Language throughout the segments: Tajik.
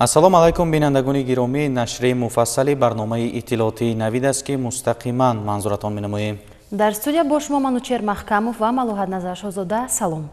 Ассалому алайкум, бинандагони гиромӣ. Нашри муфассали барномаи иттилоотии Навид аст, ки мустақиман манзуратон менамоем. Дар студия бо шумо Манучер Маҳкамов ва Малоҳат Назаршоҳзода. Салом.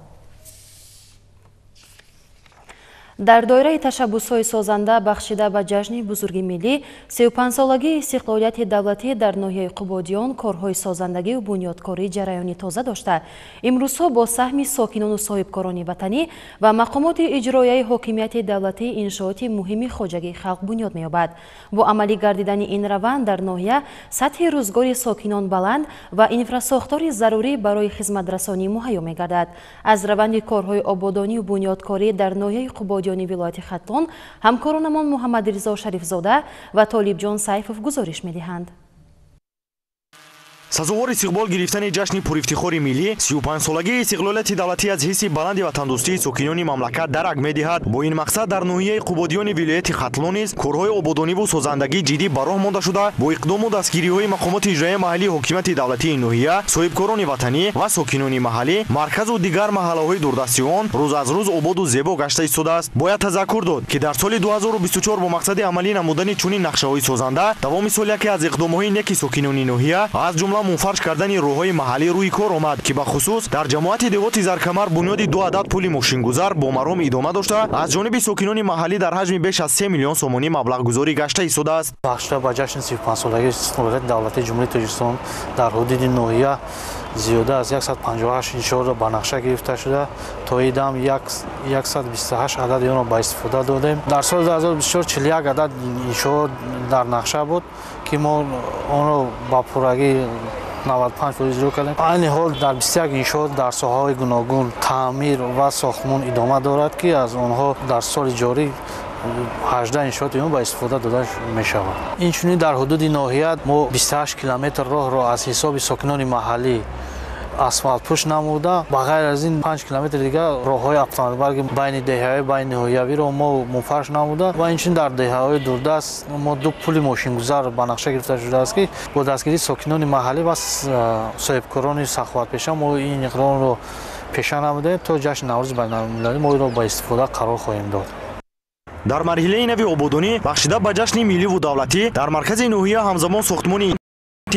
Дар доираи ташаббусҳои созанда бахшида ба ҷашни бузурги миллӣ 35-солагии истиқлолияти давлатӣ дар ноҳияи Қубодиён корҳои созандагию бунёдкорӣ ҷараёни тоза дошта, имрӯзҳо бо саҳми сокинону соҳибкорони ватанӣ ва мақомоти иҷроияи ҳокимияти давлатӣ иншооти муҳими хоҷагии халқ бунёд меёбад. Бо амалӣ гардидани ин раванд дар ноҳия сатҳи рӯзгори сокинон баланд ва инфрасохтори зарурӣ барои хизматрасонӣ муҳайё мегардад. Аз раванди корҳои ободонию бунёдкорӣ дар ноҳияи Қубодиён вилояти Хатлон ҳамкоронамон Муҳаммадризо Шарифзода ва Толибҷон Сайфов гузориш медиҳанд. Сазовори истиқбол гирифтани ҷашни пурифтихори миллӣ 35-солагии истиқлолияти давлатӣ аз ҳисси баланди ватандӯстии сокинони мамлакат дарак медиҳад. Бо ин мақсад дар ноҳияи Қубодиёни вилояти Хатлон низ корҳои ободониву созандагӣ ҷиддӣ ба роҳ монда шуда, бо иқдому дастгириҳои мақомоти иҷроияи маҳаллии ҳокимияти давлатии ноҳия, соҳибкорони ватанӣ ва сокинони маҳаллӣ марказу дигар маҳаллаҳои дурдасти он рӯз аз рӯз ободу зебо гашта истодааст. Бояд тазаккур дод, ки дар соли 2024 бо мақсади амалӣ намудани чунин нақшаҳои созанда давоми сол яке аз иқдомҳои неки сокинони ноҳия, аз ҷумла мунфарш кардани роҳҳои маҳаллӣ рӯи кор омад, ки ба хусус дар ҷамоати деҳоти Заркамар бунёди ду адад пули мошингузар бо маром идома дошта, аз ҷониби сокинони маҳаллӣ дар ҳаҷми беш аз 3 миллион сомонӣ маблағгузорӣ гашта истодааст. Бахшида ба ҷашни 35-солагии истиқлолияти давлатии Ҷумҳурии Тоҷикистон дар ҳудуди ноҳия зиёда аз 158 иншоотро ба нақша гирифта шуда, то ин дам 128 адади онро ба истифода додем. Дар соли 2024 41 адад иншоот дар нақша буд, ки мо онро ба пуррагӣ 95% иҷро кардем. Айни ҳол дар 21 иншоот дар соҳаҳои гуногун таъмир ва сохтмон идома дорад, ки аз онҳо дар соли ҷорӣ 18 иншооти он ба истифода дода мешавад. Инчунин дар ҳудуди ноҳия мо 28 километр роҳро аз ҳисоби сокинони маҳаллӣ асфалтпӯш намуда, ба ғайр аз ин 5 километр дигар роҳҳои автомобилбарги байни деҳаҳои байни ноҳиявиро мо мунфарш намуда ва инчунин дар деҳаҳои дурдаст мо ду пули мошингузар ба нақша гирифта шудааст, ки бо дастгирии сокинони маҳаллӣ ва соҳибкорони саховатпеша мо ин иқдомро пеша намудаем. То ҷашни Наврӯзи байналмилалӣ мо инро ба истифода қарор хоҳем дод. Дар марҳилаи нави ободонӣ бахшида ба ҷашни милливу давлатӣ дар маркази ноҳия ҳамзамон сохтмони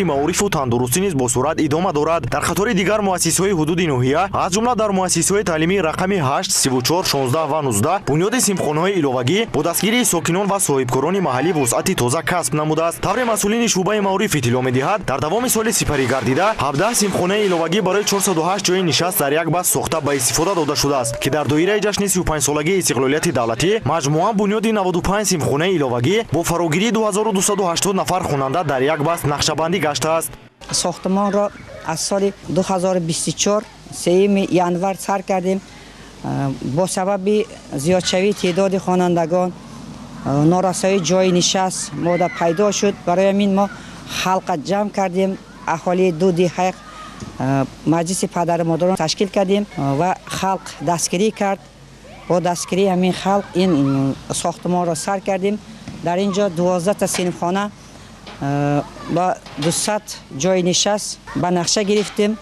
маорифу тандурустӣ низ бо суръат идома дорад. Дар қатори дигар муассисаҳои ҳудуди ноҳия, аз ҷумла дар муассисаҳои таълимии рақами 8, 34, 16 ва 19 бунёди синфхонаҳои иловагӣ бо дастгирии сокинон ва соҳибкорони маҳаллӣ вусъати тоза касб намудааст. Тавре масъулини шӯъбаи маориф иттилоъ медиҳад, дар давоми соли сипарӣ гардида 17 синфхонаи иловагӣ барои 408 ҷои нишаст дар як баст сохта ба истифода дода шудааст, ки дар доираи ҷашни 35-солагии истиқлолияти давлатӣ маҷмӯан бунёди 95 синфхонаи иловагӣ бо фарогирии 2280 нафар хонанда дар як баст нақшабандӣ гаштааст. Сохтмонро аз соли 2024 3 январ сар кардем. Бо сабаби зиёдшавии теъдоди хонандагон норасоии ҷои нишаст мода пайдо шуд. Барои ҳамин мо халқа ҷамъ кардем, аҳолии ду деҳа маҷлиси падару модарон ташкил кардем ва халқ дастгирӣ кард. Бо дастгирии ҳамин халқ ин сохтмонро сар кардем. Дар ин ҷо 12 та синфхона ба 200 ҷои нишаст ба нақша гирифтем.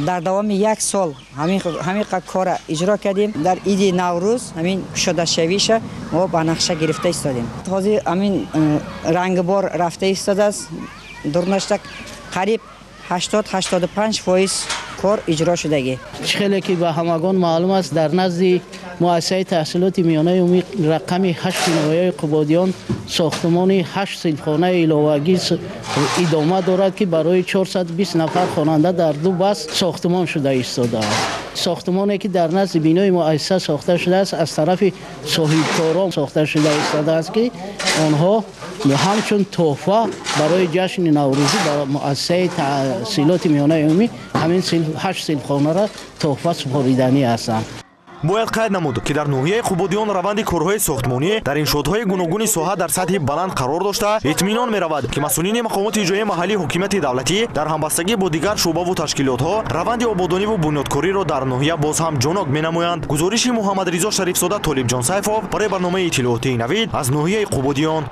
Дар давоми як сол ҳамин кора иҷро кардем. Дар иди Наврӯз ҳамин кушодашавиша мо ба нақша гирифта истодем. Ҳозир ҳамин рангбор рафта истодааст. Дурнашта қариб 80-85% кор иҷро шудагӣ. Чӣ хеле ки ба ҳамагон маълум аст, дар назди муассисаи таҳсилоти миёнаи умумӣ рақами 8 ноҳияи Қубодиён сохтмони 8 синфхонаи иловагӣ идома дорад, ки барои 420 нафар хонанда дар ду баст сохтмон шуда истодааст. Сохтмоне ки дар назди бинои муассиса сохта шудааст, аз тарафи соҳибкорон сохта шуда истодааст, ки онҳо ҳамчун тӯҳфа барои ҷашни Наврӯзӣ ба муассисаи таҳсилоти миёнаи умумӣ ҳамин 8 синфхонаро тӯҳфа супориданӣ ҳастанд. Бояд қайд намуд, ки дар ноҳияи Қубодиён раванди корҳои сохтмонӣ дар иншоотҳои гуногуни соҳа дар сатҳи баланд қарор дошта, итминон меравад, ки масъулини мақомоти иҷроияи маҳаллии ҳокимияти давлатӣ дар ҳамбастагӣ бо дигар шӯъбаву ташкилотҳо раванди ободониву бунёдкориро дар ноҳия боз ҳам ҷонок менамоянд. Гузориши Муҳаммадризо Шарифзода, Толибҷон Сайфов барои барномаи иттилоотии Навид аз ноҳияи Қубодиён.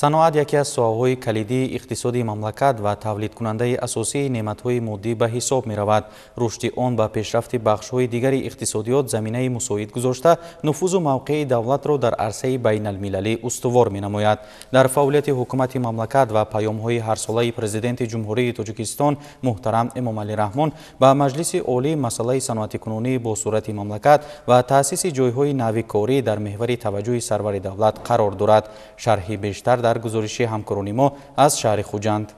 Саноат яке аз соҳаҳои калидии иқтисоди мамлакат ва тавлидкунандаи асосии неъматҳои моддӣ ба ҳисоб меравад. Рушди он ба пешрафти бахшҳои дигари иқтисодиёт заминаи мусоид гузошта, нуфузу мавқеи давлатро дар арсаи байналмилалӣ устувор менамояд. Дар фаъолияти ҳукумати мамлакат ва паёмҳои ҳарсолаи президенти Ҷумҳурии Тоҷикистон муҳтарам Эмомалӣ Раҳмон ба Маҷлиси Олӣ масъалаи саноатикунонӣ бо суръати мамлакат ва таъсиси ҷойҳои нави корӣ дар меҳвари таваҷҷӯҳи сарвари давлат қарор дорад. Шарҳи бештар дар гузориши ҳамкорони мо аз шаҳри Хуҷанд.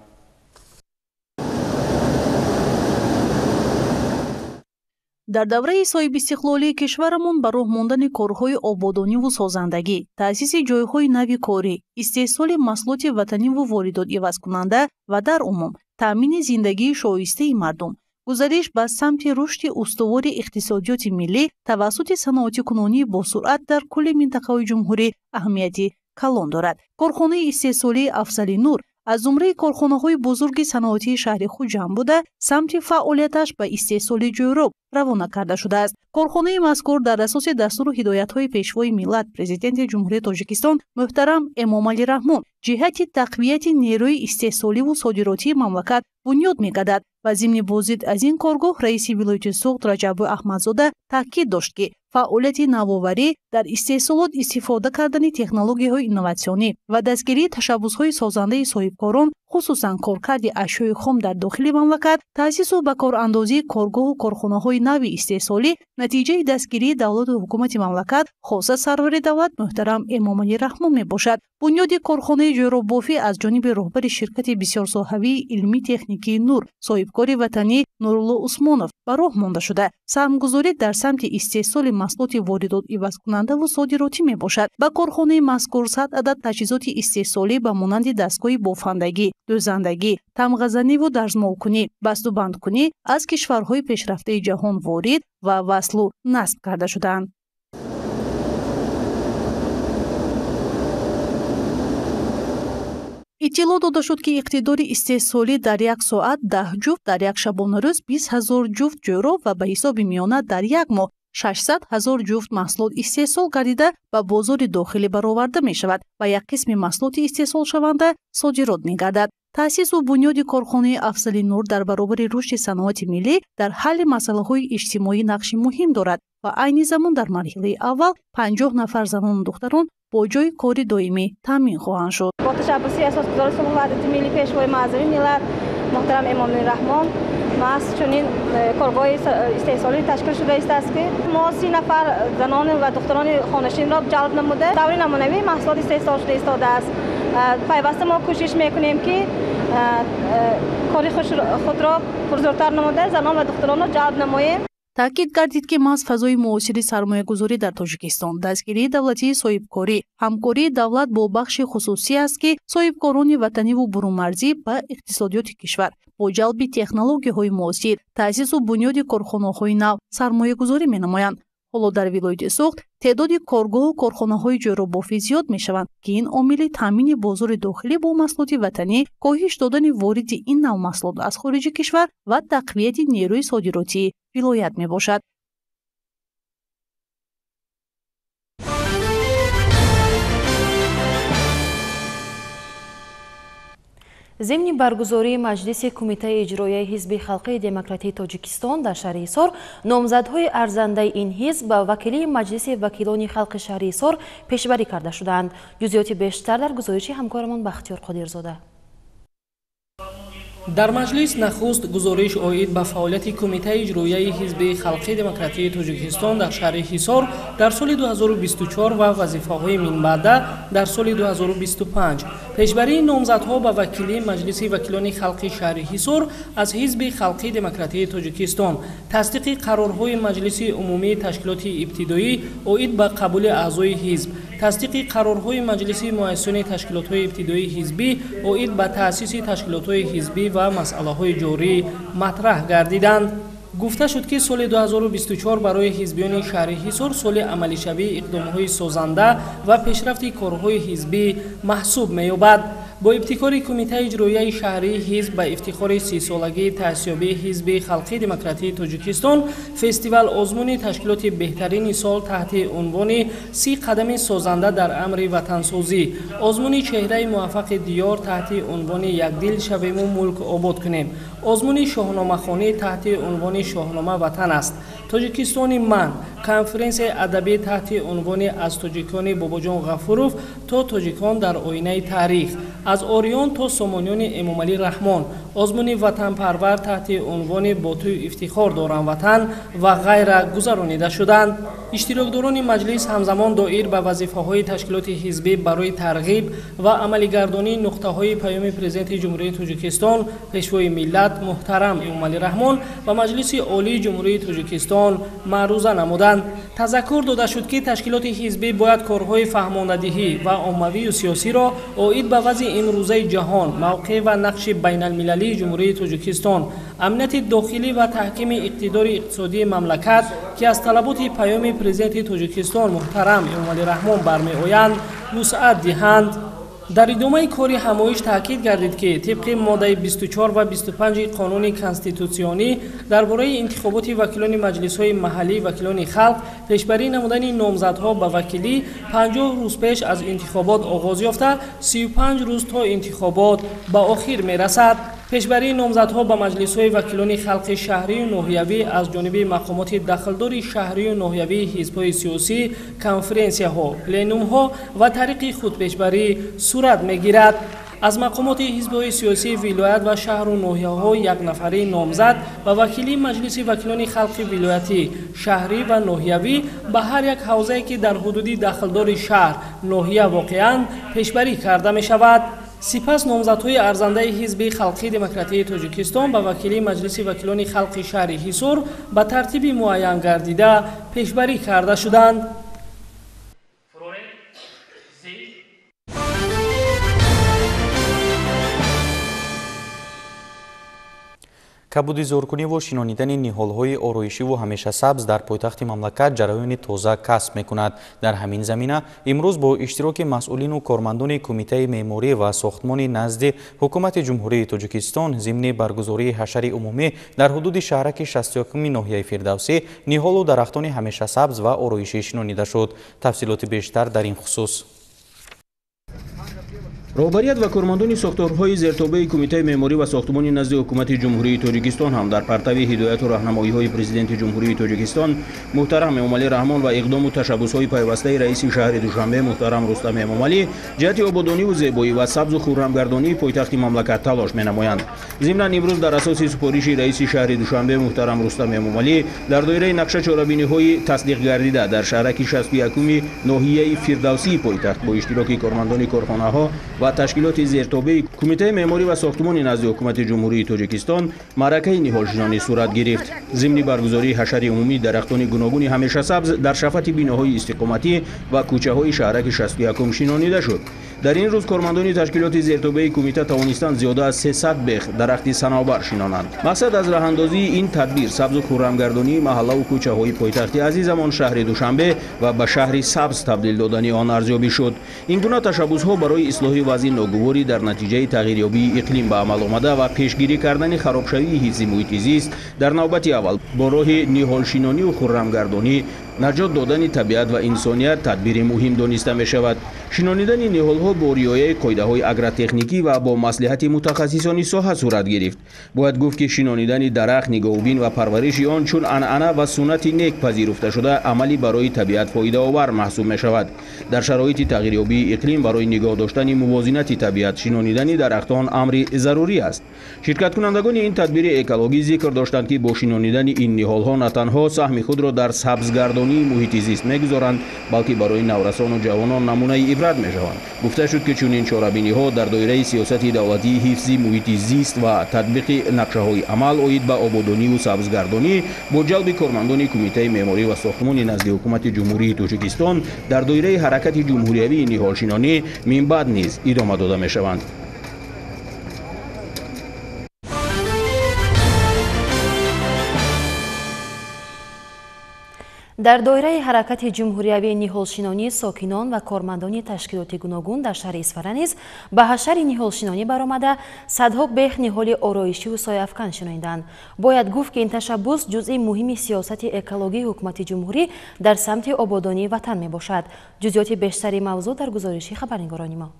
Дар давраи соҳибистиқлолии кишварамон ба роҳ мондани корҳои ободониву созандагӣ, таъсиси ҷойҳои нави корӣ, истеҳсоли маҳсулоти ватаниву воридот ивазкунанда ва дар умум таъмини зиндагии шоистаи мардум, гузариш ба самти рушди устувори иқтисодиёти миллӣ тавассути саноатикунонии босуръат дар кулли минтақаҳои ҷумҳурӣ аҳамияти калон дорад. Корхонаи истеҳсолии Афзали Нур аз зумраи корхонаҳои бузурги саноатии шаҳри Хуҷанд буда, самти фаъолияташ ба истеҳсоли ҷӯроб равона карда шудааст. Корхонаи мазкур дар асоси дастуру ҳидоятҳои Пешвои миллат, Президенти Ҷумҳурии Тоҷикистон муҳтарам Эмомалӣ Раҳмон ҷиҳати тақвияти нерӯи истеҳсоливу содиротии мамлакат бунёд мегардад ва зимни боздид аз ин коргоҳ раиси вилояти Суғд Раҷаббой Аҳмадзода таъкид дошт, ки фаъолияти навоварӣ дар истеҳсолот, истифода кардани технологияҳои инноватсионӣ ва дастгирии ташаббусҳои созандаи соҳибкорон, хусусан коркарди ашёи хом дар дохили мамлакат, таъсису ба корандозии коргоҳу корхонаҳои нави истеҳсолӣ натиҷаи дастгирии давлату ҳукумати мамлакат, хоса сарвари давлат муҳтарам Эмомалӣ Раҳмон мебошад. Бунёди корхонаи ҷӯроббофӣ аз ҷониби роҳбари ширкати бисёрсоҳавии илмӣ-техникии Нур, соҳибкори ватанӣ Нурулло Усмонов ба роҳ монда шуда, саҳмгузорӣ дар самти истеҳсоли маҳсулоти воридот ивазкунандаву содиротӣ мебошад. Ба корхонаи мазкур 100 адад таҷҳизоти истеҳсолӣ ба монанди дастгоҳи бофандагӣ, дӯзандагӣ, тамғазаниву дарзмолкунӣ, бастубандкунӣ аз кишварҳои пешрафтаи ҷаҳон ворид ва васлу насб карда шудаанд. Иттилоъ дода шуд, ки иқтидори истеҳсолӣ дар як соат 10 ҷуфт, дар як шабонарӯз 20 ҳазор ҷуфт ҷӯроб ва ба ҳисоби миёна дар як моҳ 600 ҳазор ҷуфт маҳсулот истеҳсол гардида ба бозори дохилӣ бароварда мешавад ва як қисми маҳсулоти истеҳсолшаванда содирот мегардад. Таъсису бунёди корхонаи Афзали Нур дар баробари рушди саноати миллӣ дар ҳалли масъалаҳои иҷтимоӣ нақши муҳим дорад ва айни замон дар марҳилаи аввал 50 нафар занону духтарон бо ҷойи кори доимӣ таъмин хоҳанд шуд. Бо ташаббуси асосгузори сулҳу ваҳдати миллӣ, Пешвои муаззами миллат муҳтарам Эмомалӣ Раҳмон маҳз чунин коргоҳи истеҳсолӣ ташкил шуда истааст, ки мо 30 нафар занон ва духтарони хонашинро ҷалб намуда, таври намунавӣ маҳсулот истеҳсол шуда истодааст. Пайваста мо кӯшиш мекунем, ки кори худро пурзӯртар намуда, занон ва духтаронро ҷалб намоем. Таъкид гардид, ки маҳз фазои муосири сармоягузорӣ дар Тоҷикистон, дастгирии давлатии соҳибкорӣ, ҳамкории давлат бо бахши хусусӣ аст, ки соҳибкорони ватаниву бурунмарзӣ ба иқтисодиёти кишвар бо ҷалби технологияҳои муосир, таъсису бунёди корхонаҳои нав сармоягузорӣ менамоянд. Ҳоло дар вилояти Суғд теъдоди коргоҳу корхонаҳои ҷӯроббофӣ зиёд мешаванд, ки ин омили таъмини бозори дохилӣ бо маҳсулоти ватанӣ, коҳиш додани вориди ин нав маҳсулот аз хориҷи кишвар ва тақвияти нерӯи содиротии вилоят мебошад. Зимни баргузории Маҷлиси Кумитаи иҷроияи Ҳизби Халқии Демократии Тоҷикистон дар шаҳри Ҳисор номзадҳои арзандаи ин ҳизб ба вакилии Маҷлиси вакилони халқи шаҳри Ҳисор пешбарӣ карда шудаанд. Ҷузъиёти бештар дар гузориши ҳамкорамон Бахтиёр Қодирзода. Дар маҷлис нахуст гузориш оид ба фаъолияти Кумитаи иҷроияи Ҳизби Халқии Демократии Тоҷикистон дар шаҳри Ҳисор дар соли 2024 ва вазифаҳои минбаъда дар соли 2025, пешбарии номзадҳо ба вакилии Маҷлиси вакилони халқи шаҳри Ҳисор аз Ҳизби Халқии Демократии Тоҷикистон, тасдиқи қарорҳои Маҷлиси умумии ташкилоти ибтидоӣ оид ба қабули аъзои ҳизб, тасдиқи қарорҳои Маҷлиси муассисони ташкилотҳои ибтидоии ҳизбӣ оид ба таъсиси ташкилотҳои ҳизбӣ ва масъалаҳои ҷорӣ матраҳ гардиданд. Гуфта шуд, ки соли 2024 барои ҳизбиёни шаҳри Ҳисор соли амалишавии иқдомҳои созанда ва пешрафти корҳои ҳизбӣ маҳсуб меёбад. Бо ибтикори Кумитаи иҷроияи шаҳрии ҳизб ба ифтихори 30-солагии таъсисёбии Ҳизби халқии демократии Тоҷикистон фестивал озмуни ташкилоти беҳтарини сол таҳти унвони 30 қадами созанда дар амри ватансозӣ, озмуни чеҳраи муваффақи диёр таҳти унвони якдил шавему мулк обод кунем, озмуни шоҳномахонӣ таҳти унвони шоҳнома ватан аст, Тоҷикистони ман, конференсияи адабӣ таҳти унвони аз тоҷикони Бобоҷон Ғафуров то тоҷикон дар оинаи таърих, аз ориён то сомониёни Эмомалӣ Раҳмон, озмуни ватанпарвар таҳти унвони бо тӯй ифтихор дорам ватан ва ғайра гузаронида шуданд. Иштирокдорони маҷлис ҳамзамон доир ба вазифаҳои ташкилоти ҳизбӣ барои тарғиб ва амалигардонии нуқтаҳои паёми Президенти Ҷумҳурии Тоҷикистон, Пешвои миллат муҳтарам Эмомалӣ Раҳмон ва Маҷлиси Олии Ҷумҳурии Тоҷикистон маъруза намуданд. Тазаккур дода шуд, ки ташкилоти ҳизбӣ бояд корҳои фаҳмондадиҳӣ ва оммавию сиёсиро оид ба вазъи имрӯзаи ҷаҳон, мавқеъ ва нақши байналмилалии Ҷумҳурии Тоҷикистон, амнияти дохилӣ ва таҳкими иқтидори иқтисодии мамлакат, ки аз талаботи паёми Президенти Тоҷикистон муҳтарам Эмомалӣ Раҳмон бармеоянд, вусъат диҳанд. Дар идомаи кори ҳамоиш таъкид гардид, ки тибқи моддаи 24 ва 25 қонуни конститутсионӣ дар бораи интихоботи вакилони маҷлисҳои маҳаллии вакилони халқ, пешбарӣ намудани номзадҳо ба вакилӣ 50 рӯз пеш аз интихобот оғоз ёфта, 35 рӯз то интихобот ба охир мерасад. Пешбарии номзадҳо ба маҷлисҳои вакилони халқи шаҳрию ноҳиявӣ аз ҷониби мақомоти дахлдори шаҳрию ноҳиявии ҳизбҳои сиёсӣ, конференсияҳо, пленумҳо ва тариқи худпешбарӣ сурат мегирад. Аз мақомоти ҳизбҳои сиёсии вилоят ва шаҳру ноҳияҳо як нафари номзад ба вакилии Маҷлиси вакилони халқи вилоятӣ, шаҳрӣ ва ноҳиявӣ ба ҳар як ҳавзае, ки дар ҳудуди дахлдори шаҳр, ноҳия воқеанд, пешбарӣ карда мешавад. Сипас номзадҳои арзандаи Ҳизби халқии демократии Тоҷикистон ба вакилии Маҷлиси вакилони халқи шаҳри Ҳисор ба тартиби муайян гардида пешбарӣ карда шуданд. Кабудизоркуниву шинонидани ниҳолҳои ороишиву ҳамешасабз дар пойтахти мамлакат ҷараёни тоза касб мекунад. Дар ҳамин замина имрӯз бо иштироки масъулину кормандони Кумитаи меъморӣ ва сохтмони назди Ҳукумати Ҷумҳурии Тоҷикистон зимни баргузории ҳашари умумӣ дар ҳудуди шаҳраки 61-уми ноҳияи Фирдавсӣ ниҳолу дарахтони ҳамешасабз ва ороишӣ шинонида шуд. Тафсилоти бештар дар ин хусус. Роҳбарият ва кормандони сохторҳои зертобеи Кумитаи меъморӣ ва сохтмони назди Ҳукумати Ҷумҳурии Тоҷикистон ҳам дар партави ҳидояту раҳнамоиҳои Президенти Ҷумҳурии Тоҷикистон муҳтарам Эмомалӣ Раҳмон ва иқдому ташаббусҳои пайвастаи раиси шаҳри Душанбе муҳтарам Рустам Эмомалӣ ҷиҳати ободониву зебоӣ ва сабзу хуррамгардонии пойтахти мамлакат талош менамоянд. Зимнан имрӯз дар асоси супориши раиси шаҳри Душанбе муҳтарам Рустам Эмомалӣ дар доираи нақша чорабиниҳои тасдиқгардида дар шаҳраки 61-уми ноҳияи Фирдавсии пойтахт бо иштироки кормандони корхонаҳо ва ташкилоти зертобеи Кумитаи меъморӣ ва сохтмони назди Ҳукумати Ҷумҳурии Тоҷикистон маъракаи ниҳолшинонӣ сурат гирифт. Зимни баргузории ҳашари умумии дарахтони гуногуни ҳамешасабз дар шафати биноҳои истиқоматӣ ва кӯчаҳои шаҳраки 61 шинонида шуд. Дар ин рӯз кормандони ташкилоти зертобеи кумита тавонистанд зиёда аз 300 бех дарахти санобар шинонанд. Мақсад аз роҳандозии ин тадбир сабзу хуррамгардонии маҳаллаву кӯчаҳои пойтахти азизамон шаҳри Душанбе ва ба шаҳри сабз табдил додани он арзёбӣ шуд. Ин гуна ташаббусҳо барои ислоҳи вазъи ногуворӣ дар натиҷаи тағйирёбии иқлим ба амал омада ва пешгирӣ кардани харобшавии ҳифзи муҳити зист дар навбати аввал бо роҳи ниҳолшинонию хуррамгардонӣ наҷот додани табиат ва инсоният тадбири муҳим дониста мешавад. Шинонидани ниҳолҳо бо риояи қоидаҳои агротехникӣ ва бо маслиҳати мутахассисони соҳа сурат гирифт. Бояд гуфт, ки шинонидани дарахт, нигоҳубин ва парвариши он чун анъана ва суннати нек пазируфта шуда амалӣ барои табиат фоидаовар маҳсуб мешавад. Дар шароити тағйирёбии иқлим барои нигоҳ доштани мувозинати табиат шинонидани дарахтон амри зарурӣ аст. Ширкаткунандагони ин тадбири экологӣ зикр доштанд, ки бо шинонидани ин ниҳолҳо на танҳо саҳми худро дар сабзгардонии муҳити зист мегузоранд, балки барои наврасону ҷавонон намунаи ибрат мешаванд. Гуфта шуд, ки чунин чорабиниҳо дар доираи сиёсати давлатии ҳифзи муҳити зист ва татбиқи нақшаҳои амал оид ба ободониву сабзгардонӣ бо ҷалби кормандони Кумитаи меъморӣ ва сохтмони назди Ҳукумати Ҷумҳурии Тоҷикистон дар доираи ҳаракати ҷумҳуриявии ниҳолшинонӣ минбаъд низ идома дода мешаванд. Дар доираи ҳаракати ҷумҳуриявии ниҳолшинонӣ сокинон ва кормандони ташкилоти гуногун дар шаҳри Исфара низ ба ҳашари ниҳолшинонӣ баромада садҳо бех ниҳоли ороишиву сояафкан шинониданд. Бояд гуфт, ки ин ташаббус ҷузъи муҳими сиёсати экологии ҳукумати ҷумҳурӣ дар самти ободонии ватан мебошад. Ҷузъиёти бештари мавзӯъ дар гузориши хабарнигорони мо.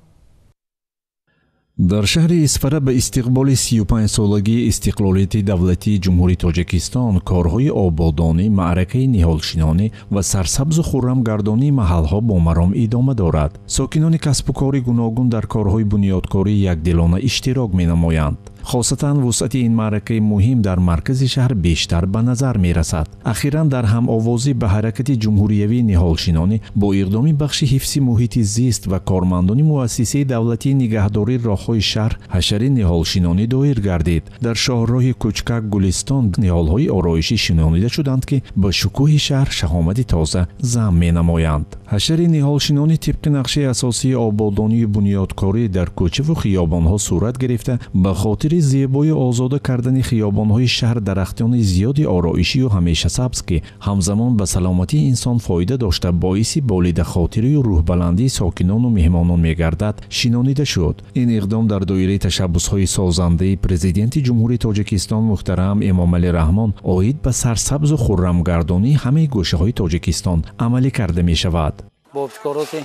Дар шаҳри Исфара ба истиқболи 35-солагии истиқлолияти давлатии Ҷумҳурии Тоҷикистон корҳои ободонӣ, маъракаи ниҳолшинонӣ ва сарсабзу хуррамгардонии маҳалҳо бо маром идома дорад. Сокинони касбу кори гуногун дар корҳои бунёдкорӣ якдилона иштирок менамоянд. Хосатан вусъати ин маъракаи муҳим дар маркази шаҳр бештар ба назар мерасад. Ахиран дар ҳамовозӣ ба ҳаракати ҷумҳуриявии ниҳолшинонӣ бо иқдоми бахши ҳифзи муҳити зист ва кормандони муассисаи давлатии нигаҳдории роҳҳои шаҳр ҳашари ниҳолшинонӣ доир гардид. Дар шоҳроҳи Кӯчкак Гулистон ниҳолҳои ороишӣ шинонида шуданд, ки ба шукӯҳи шаҳр шаҳомати тоза зам менамоянд. Ҳашари ниҳолшинонӣ тибқи нақшаи асосии ободонию бунёдкорӣ дар кӯчаву хиёбонҳо сурат гирифта, ба хотири зебою озода кардани хиёбонҳои шаҳр дарахтони зиёди ороишию ҳамешасабз, ки ҳамзамон ба саломатии инсон фоида дошта, боиси болидахотирию рӯҳбаландии сокинону меҳмонон мегардад, шинонида шуд. Ин иқдом дар доираи ташаббусҳои созандаи Президенти Ҷумҳурии Тоҷикистон муҳтарам Эмомалӣ Раҳмон оид ба сарсабзу хуррамгардонии ҳамаи гӯшаҳои Тоҷикистон амалӣ карда мешавад. Бо ибтикороти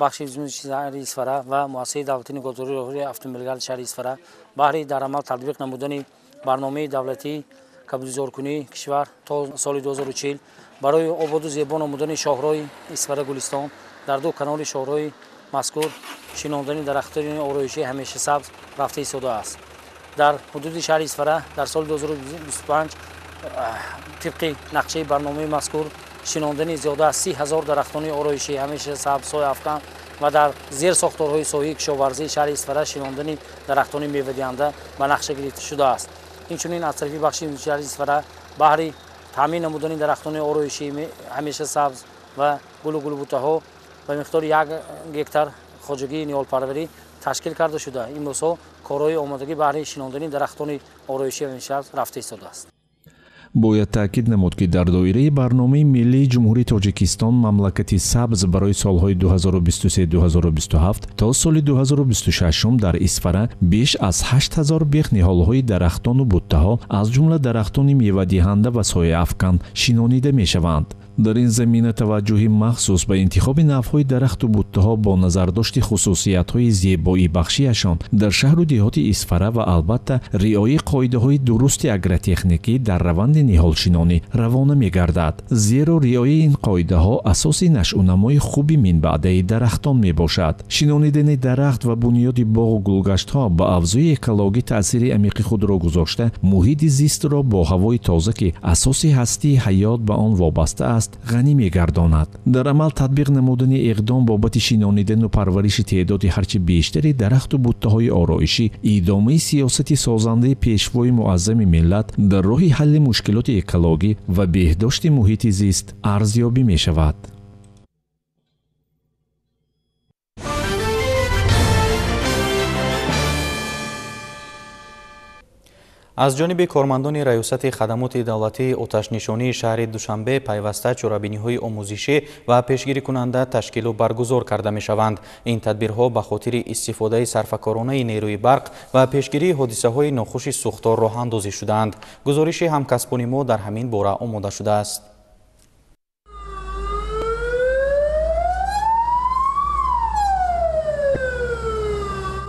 бахши шаҳри Исфара ва муассисаи давлатии нигаҳдории роҳҳои автомобилгарди шаҳри Исфара баҳри дар амал татбиқ намудани барномаи давлатии кабудизоркунии кишвар то соли 2040 барои ободу зебо намудани шоҳроҳи Исфара Гулистон дар ду канори шоҳроҳи мазкур шинондани дарахтони ороишии ҳамешасабз рафта истодааст. Дар ҳудуди шаҳри Исфара дар соли 2025 тибқи нақшаи барномаи мазкур шинондани зиёда аз 30 000 дарахтони ороишӣ ҳамешасабз, сояафкан ва дар зерсохторҳои соҳаи кишоварзии шаҳри Исфара шинондани дарахтони мевадиҳанда ба нақша гирифта шудааст. Инчунин аз тарафи бахши шаҳри Исфара баҳри таъмин намудани дарахтони ороишӣ ҳамешасабз ва гулу гулбутаҳо ба миқдори 1 гектар хоҷагии ниҳолпарварӣ ташкил карда шуда, имрӯзҳо корҳои омодагӣ баҳри шинондани дарахтони ороишӣ ҳамешасабз рафта истодааст. Бояд таъкид намуд, ки дар доираи барномаи миллии Ҷумҳурии Тоҷикистон мамлакати сабз барои солҳои 2023-2027 то соли 2026 дар Исфара беш аз 8000 бех ниҳолҳои дарахтону буттаҳо, аз ҷумла дарахтони мевадиҳанда ва сояафкан шинонида мешаванд. Дар ин замина таваҷҷӯҳи махсус ба интихоби навъҳои дарахту буттаҳо бо назардошти хусусиятҳои зебоибахшиашон дар шаҳру деҳоти Исфара ва албатта риояи қоидаҳои дурусти агротехникӣ дар раванди ниҳолшинонӣ равона мегардад, зеро риояи ин қоидаҳо асоси нашъунамои хуби минбаъдаи дарахтон мебошад. Шинонидани дарахт ва бунёди боғу гулгаштҳо ба авзои экологӣ таъсири амиқи худро гузошта, муҳити зистро бо ҳавои тоза, ки асоси ҳастии ҳаёт ба он вобаста аст, ғанӣ мегардонад. Дар амал татбиқ намудани иқдом бобати шинонидану парвариши теъдоди ҳарчи бештари дарахту буттаҳои ороишӣ идомаи сиёсати созандаи Пешвои муаззами миллат дар роҳи ҳалли мушкилоти экологӣ ва беҳдошти муҳити зист арзёбӣ мешавад. Аз ҷониби кормандони Раёсати хадамоти давлатии оташнишонии шаҳри Душанбе пайваста чорабиниҳои омӯзишӣ ва пешгирикунанда ташкилу баргузор карда мешаванд. Ин тадбирҳо ба хотири истифодаи сарфакоронаи нерӯи барқ ва пешгирии ҳодисаҳои нохуши сӯхтор роҳандозӣ шудаанд. Гузориши ҳамкасбони мо дар ҳамин бора омода шудааст.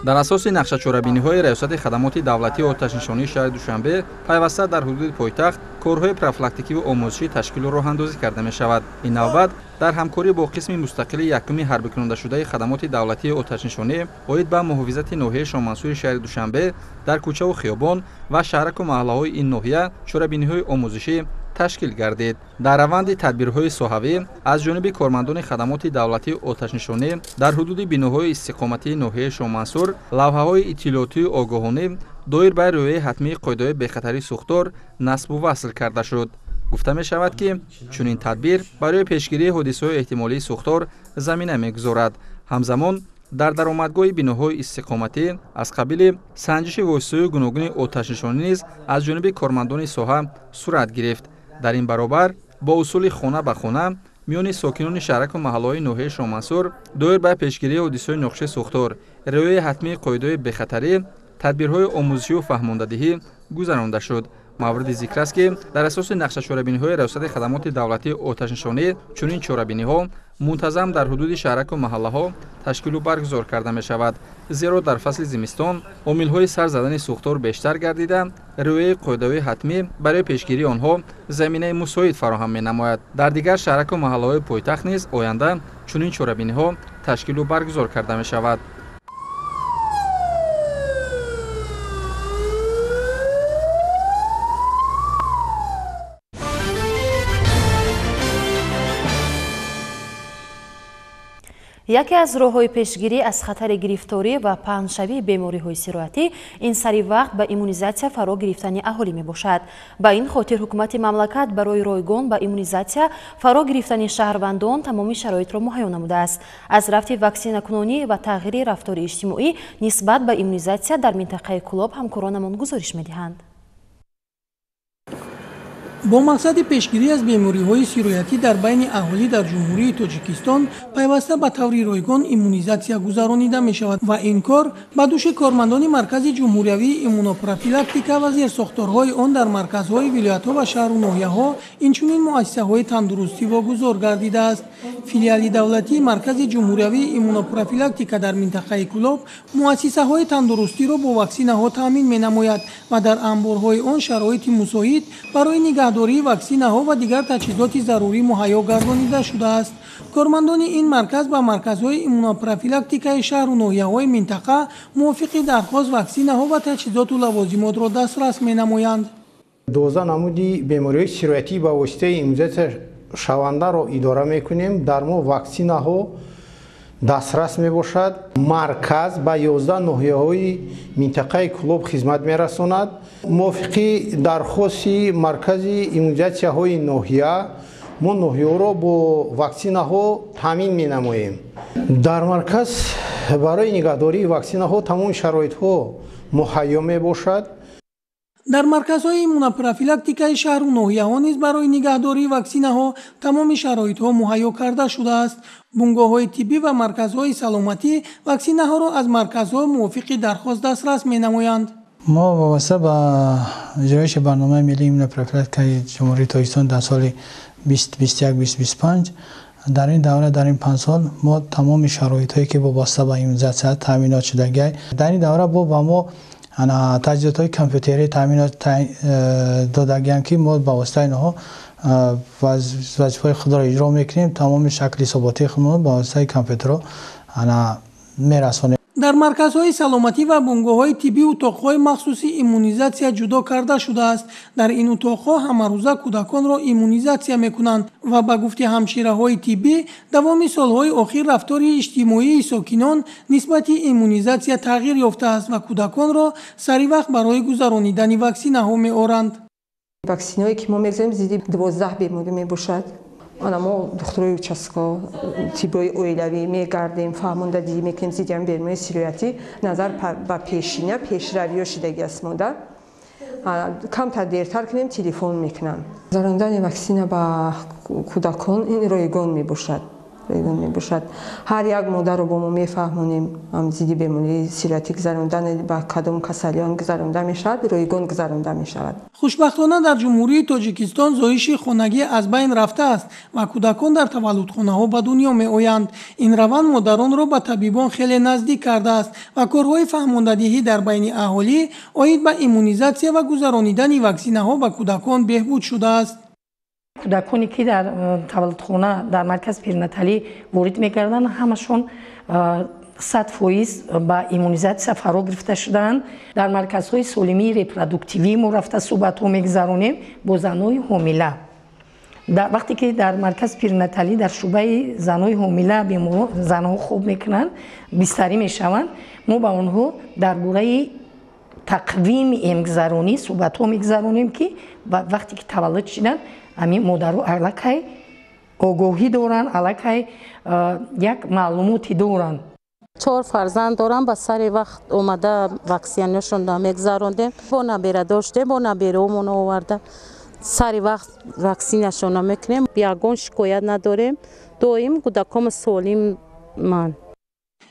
Дар асоси нақшачорабиниҳои Раёсати хадамоти давлатии оташнишонии шаҳри Душанбе пайваста дар ҳудуди пойтахт корҳои профилактикиву омӯзишӣ ташкилу роҳандозӣ карда мешавад. Ин навбат дар ҳамкорӣ бо қисми мустақили якуми ҳарбикунандашудаи хадамоти давлатии оташнишонӣ оид ба муҳофизати ноҳияи Шомансури шаҳри Душанбе дар кӯчаву хиёбон ва шаҳраку маҳаллаҳои ин ноҳия чорабиниҳои омӯзишӣ ташкил гардид. Дар раванди тадбирҳои соҳавӣ аз ҷониби кормандони хадамоти давлатии оташнишонӣ дар ҳудуди биноҳои истиқоматии ноҳияи Шомансур лавҳаҳои иттилоотию огоҳонӣ доир ба риояи ҳатмии қоидаҳои бехатарии сӯхтор насбу васл карда шуд. Гуфта мешавад, ки чунин тадбир барои пешгирии ҳодисаҳои эҳтимолии сӯхтор замина мегузорад. Ҳамзамон дар даромадгоҳи биноҳои истиқоматӣ аз қабили санҷиши воситаҳои гуногуни оташнишонӣ низ аз ҷониби кормандони соҳа сурат гирифт. Дар ин баробар Бо усули хона ба хона миёни сокинони шаҳраку маҳаллаҳои ноҳияи Шоҳмансур доир ба пешгирии ҳодисаҳои нохуши сӯхтор, риояи ҳатмии қоидаҳои бехатарӣ, тадбирҳои омӯзишиву фаҳмондадиҳӣ гузаронда шуд. Мавриди зикр аст, ки дар асоси нақшачорабиниҳои Раёсати хадамоти давлатии оташнишонӣ чунин чорабиниҳо мунтазам дар ҳудуди шаҳраку маҳаллаҳо ташкилу баргузор карда мешавад, зеро дар фасли зимистон омилҳои сар задани сӯхтор бештар гардида, риояи қоидаҳои ҳатмӣ барои пешгирии онҳо заминаи мусоид фароҳам менамояд. Дар дигар шаҳраку маҳаллаҳои пойтахт низ оянда чунин чорабиниҳо ташкилу баргузор карда мешавад. Яке аз роҳҳои пешгирӣ аз хатари гирифторӣ ва паҳншавии бемориҳои сироятӣ ин сари вақт ба иммунизатсия фаро гирифтани аҳолӣ мебошад. Ба ин хотир ҳукумати мамлакат барои ройгон ба иммунизатсия фаро гирифтани шаҳрвандон тамоми шароитро муҳайё намудааст. Аз рафти ваксинакунонӣ ва тағйири рафтори иҷтимоӣ нисбат ба иммунизатсия дар минтақаи Кӯлоб ҳамкоронамон гузориш медиҳанд. Бо мақсади пешгирӣ аз бемориҳои сироятӣ дар байни аҳолӣ дар Ҷумҳурии Тоҷикистон пайваста ба таври ройгон иммунизатсия гузаронида мешавад ва ин кор ба дӯши кормандони Маркази ҷумҳуриявии иммунопрофилактика ва зерсохторҳои он дар марказҳои вилоятҳо ва шаҳру ноҳияҳо, инчунин муассисаҳои тандурустӣ вогузор гардидааст. Филиали давлатии Маркази ҷумҳуриявии иммунопрофилактика дар минтақаи Кӯлоб муассисаҳои тандурустиро бо ваксинаҳо таъмин менамояд ва дар анборҳои он шароити мусоид барои нигаҳдории ваксинаҳо ва дигар таҷҳизоти зарурӣ муҳайё гардонида шудааст. Кормандони ин марказ ба марказҳои иммунопрофилактикаи шаҳру ноҳияҳои минтақа мувофиқи дархост ваксинаҳо ва таҷҳизоту лавозимотро дастрас менамоянд. 12 намуди бемориҳои сироятӣ ба воситаи иммунизатсия шавандаро идора мекунем. Дар мо ваксинаҳо дастрас мебошад. Марказ ба 11 ноҳияҳои минтақаи Кӯлоб хизмат мерасонад. Мувофиқи дархости маркази иммунизатсияҳои ноҳия мо ноҳияҳоро бо ваксинаҳо таъмин менамоем. Дар марказ барои нигаҳдории ваксинаҳо тамоми шароитҳо муҳайё мебошад. Дар марказҳои иммунопрофилактикаи шаҳру ноҳияҳо низ барои нигаҳдории ваксинаҳо тамоми шароитҳо муҳайё карда шудааст. Бунгоҳҳои тиббӣ ва марказҳои саломатӣ ваксинаҳоро аз марказҳо мувофиқи дархост дастрас менамоянд. Мо вобаста ба иҷроиши барномаи миллии иммунопрофилактикаи Ҷумҳурии Тоҷикистон дар соли 2021-2025 дар ин давра, дар ин 5 сол мо тамоми шароитҳое ки вобаста ба иммунизатсия таъминот шудагиай, дар ин давра бо ба мо таҷҳизотҳои компютерӣ таъминот додагиам, ки мо ба воситаи инҳо вазифаи худро иҷро мекунем. Тамоми шакли ҳисоботии худро ба воситаи компютерҳо мерасонем. Дар марказҳои саломатӣ ва бунгоҳҳои тиббӣ утоқҳои махсуси иммунизатсия ҷудо карда шудааст. Дар ин утоқҳо ҳамарӯза кӯдаконро иммунизатсия мекунанд ва ба гуфти ҳамшираҳои тиббӣ давоми солҳои охир рафтори иҷтимоии сокинон нисбати иммунизатсия тағйир ёфтааст ва кӯдаконро сари вақт барои гузаронидани ваксинаҳо меоранд. Ваксинаҳое ки мо мегузорем зидди 12 беморӣ мебошад. Ана мо духтурои участка, тиббои оилавӣ мегардем, фаҳмондадиҳӣ мекунем зидди ҳамин бемории сироятӣ. Назар ба пешина пешравиҳо шудагӣ аст монда. Камтар дертар кунем, телефон мекунам. Гузарондани ваксина ба кӯдакон ин ройгон мебошад. Ройгон мебошад. Ҳар як модарро бо мо мефаҳмонем, зидди бемории сироятӣ гузарондан ба кадом касалиён гузаронда мешавад, ройгон гузаронда мешавад. Хушбахтона дар Ҷумҳурии Тоҷикистон зоиши хонагӣ аз байн рафтааст ва кӯдакон дар таваллудхонаҳо ба дунё меоянд. Ин раванд модаронро ба табибон хеле наздик кардааст ва корҳои фаҳмондадиҳӣ дар байни аҳолӣ оид ба иммунизатсия ва гузаронидани ваксинаҳо ба кӯдакон беҳбуд шудааст. Кӯдаконе ки дар таваллудхона дар марказ перинаталӣ ворид мегарданд, ҳамашон 100% ба иммунизатсия фаро гирифта шудаанд. Дар марказҳои солимии репродуктивӣ мо рафта суҳбатҳо мегузаронем бо занҳои ҳомила. Вақте ки дар марказ перинаталӣ дар шӯъбаи занҳои ҳомила занҳо хоб мекунанд, бистарӣ мешаванд, мо ба онҳо дар бораи тақвими эмгузаронӣ суҳбатҳо мегузаронем, ки вақте ки таваллуд шуданд, ҳамин модаро аллакай огоҳӣ доранд, аллакай як маълумоте доранд. 4 фарзанд дорам, ба сари вақт омада ваксинашонро мегузарондем. Бо набера доштем, бо набераҳомон оварда Сари вақт ваксинашона мекунем, ягон шикоят надорем, доим кӯдакомо солиманд.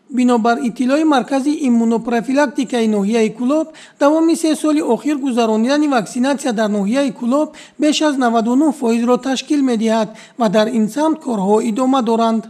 Бинобар иттилои Маркази иммунопрофилактикаи ноҳияи Кӯлоб, давоми 3 соли охир гузаронидани ваксинатсия дар ноҳияи Кӯлоб беш аз 99%-ро ташкил медиҳад ва дар ин самт корҳо идома доранд.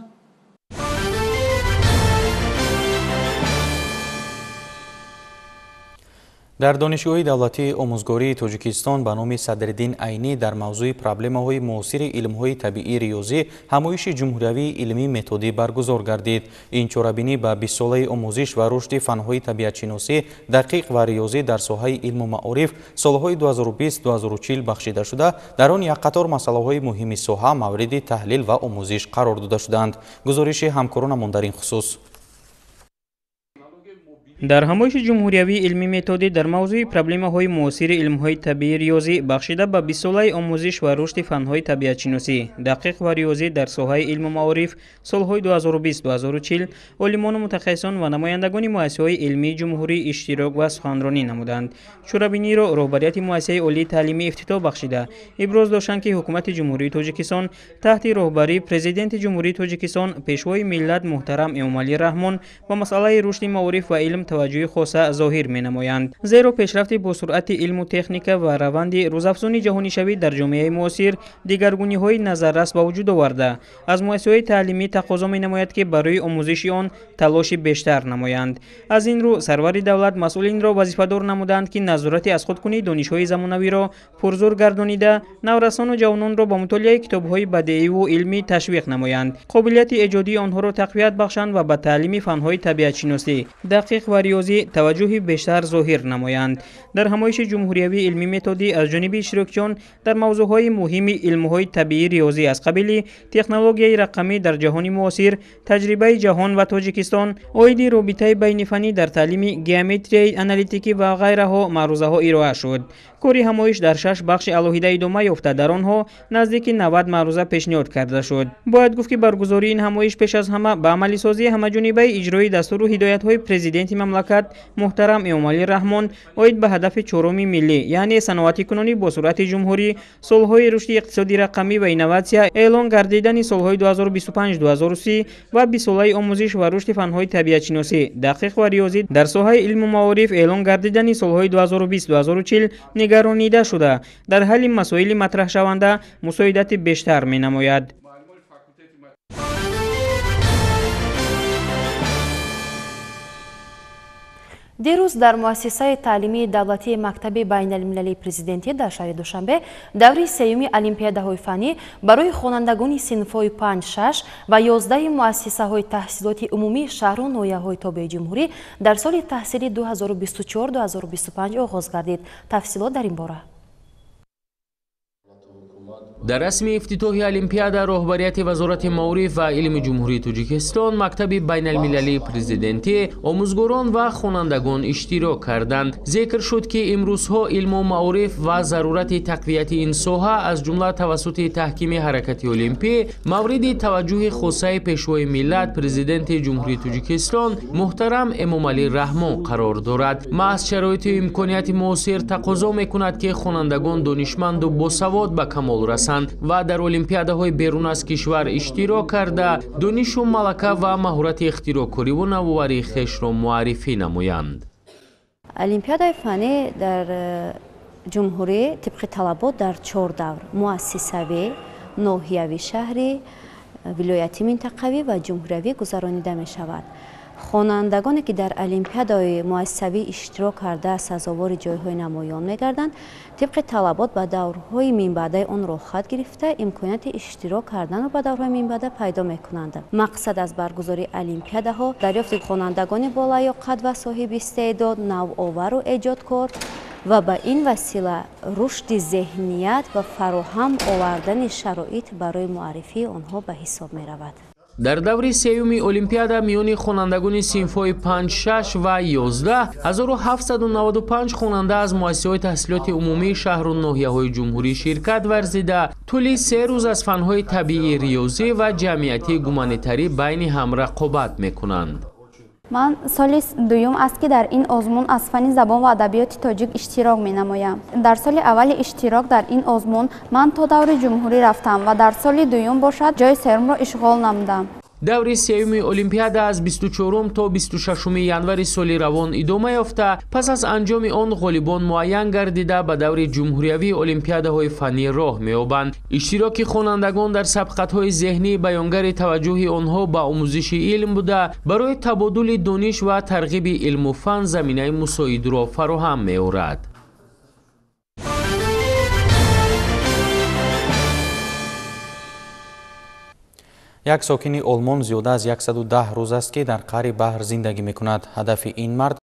Дар Донишгоҳи давлатии омӯзгории Тоҷикистон ба номи Садриддин Айнӣ дар мавзӯи проблемаҳои муосири илмҳои табиӣ риёзӣ ҳамоиши ҷумҳуриявии илмӣ методӣ баргузор гардид. Ин чорабинӣ ба 20-солаи омӯзиш ва рушди фанҳои табиатшиносӣ, дақиқ ва риёзӣ дар соҳаи илму маориф солҳои 2020-2040 бахшида шуда, дар он як қатор масъалаҳои муҳими соҳа мавриди таҳлил ва омӯзиш қарор дода шуданд. Гузориши ҳамкоронамон дар ин хусус. Дар ҳамоиши ҷумҳуриявии илмӣ методӣ дар мавзӯи проблемаҳои муосири илмҳои табиӣ риёзӣ бахшида ба 20-солаи омӯзиш ва рушди фанҳои табиатшиносӣ, дақиқ ва риёзӣ дар соҳаи илму маориф солҳои 2020-2040 олимону мутахассисон ва намояндагони муассисаҳои илмии ҷумҳурӣ иштирок ва суханронӣ намуданд. Чорабиниро роҳбарияти муассисаи олии таълимӣ ифтитоҳ бахшида иброз доштанд, ки ҳукумати Ҷумҳурии Тоҷикистон таҳти роҳбарии Президенти Ҷумҳурии Тоҷикистон, Пешвои миллат муҳтарам Эмомалӣ Раҳмон ба масъалаи рушди маориф ва илм таваҷҷӯҳи хоса зоҳир менамоянд. Зеро пешрафти босуръати илму техника ва раванди рӯзафзуни ҷаҳонишавӣ дар ҷомеаи муосир дигаргуниҳои назаррас ба вуҷуд оварда, аз муассисаҳои таълимӣ тақозо менамояд, ки барои омӯзиши он талоши бештар намоянд. Аз ин рӯ сарвари давлат масъулинро вазифадор намуданд, ки назорати аз худкунии донишҳои замонавиро пурзур гардонида, наврасону ҷавононро ба мутолиаи китобҳои бадеиву илмӣ ташвиқ намоянд, қобилияти эҷодии онҳоро тақвият бахшанд ва ба таълими фанҳои табиатшиносӣ, дақиқ ва риёзӣ таваҷҷӯҳи бештар зоҳир намоянд. Дар ҳамоиши ҷумҳуриявии илмӣ методӣ аз ҷониби иштирокчиён дар мавзӯъҳои муҳими илмҳои табиӣ риёзӣ аз қабили технологияи рақамӣ дар ҷаҳони муосир, таҷрибаи ҷаҳон ва Тоҷикистон, оиди робитаи байнифанӣ дар таълими геометрияи аналитикӣ ва ғайраҳо маърузаҳо ироа шуд. Кори ҳамоиш дар 6 бахши алоҳида идома ёфта, дар онҳо наздики 90 маъруза пешниҳод карда шуд. Бояд гуфт, ки баргузории ин ҳамоиш пеш аз ҳама ба амалисозии ҳамаҷонибаи иҷрои дастуру ҳидоятҳои президенти мамлакат муҳтарам Эмомалӣ Раҳмон оид ба ҳадафи чоруми миллӣ, яъне саноатикунонӣ бо суръати ҷумҳурӣ, солҳои рушди иқтисоди рақамӣ ва инноватсия, эълон гардидани солҳои 2025-2030 ва 20-солаи омӯзиш ва рушди фанҳои табиатшиносӣ, дақиқ ва риёзӣ дар соҳаи илму маориф эълон гардидани солҳои 2020-2040 нигаронида шуда, дар ҳалли масоили матраҳшаванда мусоидати бештар менамояд. Дирӯз дар муассисаи таълимии давлатии мактаби байналмилалии президентӣ дар шаҳри Душанбе даври сеюми олимпиадаҳои фаннӣ барои хонандагони синфҳои 5, 6 ва 11 муассисаҳои таҳсилоти умумии шаҳру ноҳияҳои тобеи ҷумҳурӣ дар соли таҳсили 2024-2025 оғоз гардид. Тафсилот дар ин бора. Дар расми ифтитоҳи олимпиада роҳбарияти Вазорати маориф ва илми Ҷумҳурии Тоҷикистон, мактаби байналмилалии президентӣ, омӯзгорон ва хонандагон иштирок карданд. Зикр шуд, ки имрӯзҳо илму маориф ва зарурати тақвияти ин соҳа аз ҷумла тавассути таҳкими ҳаракати олимпӣ мавриди таваҷҷӯҳи хосаи Пешвои миллат, Президенти Ҷумҳурии Тоҷикистон муҳтарам Эмомалӣ Раҳмон қарор дорад. Маҳз шароиту имконияти муосир тақозо мекунад, ки хонандагон донишманду босавод ба камол расанд ва дар олимпиадаҳои берун аз кишвар иштирок карда, донишу малака ва маҳорати ихтироъкориву навоварии хешро муаррифӣ намоянд. Олимпиадаи фаннӣ дар ҷумҳурӣ тибқи талабот дар 4 давр: муассисавӣ, ноҳиявӣ, шаҳрӣ, вилоятӣ, минтақавӣ ва ҷумҳуриявӣ гузаронида мешавад. Хонандагоне ки дар олимпиадаҳои муассисавӣ иштирок карда сазовори ҷойҳои намоён мегарданд, тибқи талабот ба даврҳои минбаъдаи он роҳхат гирифта, имконияти иштирок карданро ба даврҳои минбаъда пайдо мекунанд. Мақсад аз баргузории олимпиадаҳо дарёфти хонандагони болаёқат ва соҳиби истеъдод, навовару эҷодкор ва ба ин васила рушди зеҳният ва фароҳам овардани шароит барои муаррифии онҳо ба ҳисоб меравад. Дар даври сеюми олимпиада миёни хонандагони синфҳои 5, 6 ва 11 1795 хонанда аз муассисаҳои таҳсилоти умумии шаҳру ноҳияҳои ҷумҳурӣ ширкат варзида, тӯли 3 рӯз аз фанҳои табиӣ, риёзӣ ва ҷамъиятии гуманитарӣ байни ҳам рақобат мекунанд. Ман соли дуюм аст, ки дар ин озмун аз фанни забон ва адабиёти тоҷик иштирок менамоям. Дар соли аввали иштирок дар ин озмун ман то даври ҷумҳурӣ рафтам ва дар соли дуюм бошад ҷои сеюмро ишғол намудам. Даври сеюми Олимпиада аз 24 то 26 январи соли равон идома ёфта, пас аз анҷоми он ғолибон муайян гардида, ба даври ҷумҳуриявии олимпиадаҳои фаннӣ роҳ меёбанд. Иштироки хонандагон дар сабқатҳои зеҳнӣ баёнгари таваҷҷӯҳи онҳо ба омӯзиши илм буда, барои табодули дониш ва тарғиби илму фан заминаи мусоидро фароҳам меорад. Як сокини Олмон зиёда аз 110 рӯз аст, ки дар қаъри баҳр зиндагӣ мекунад. Ҳадафи ин мард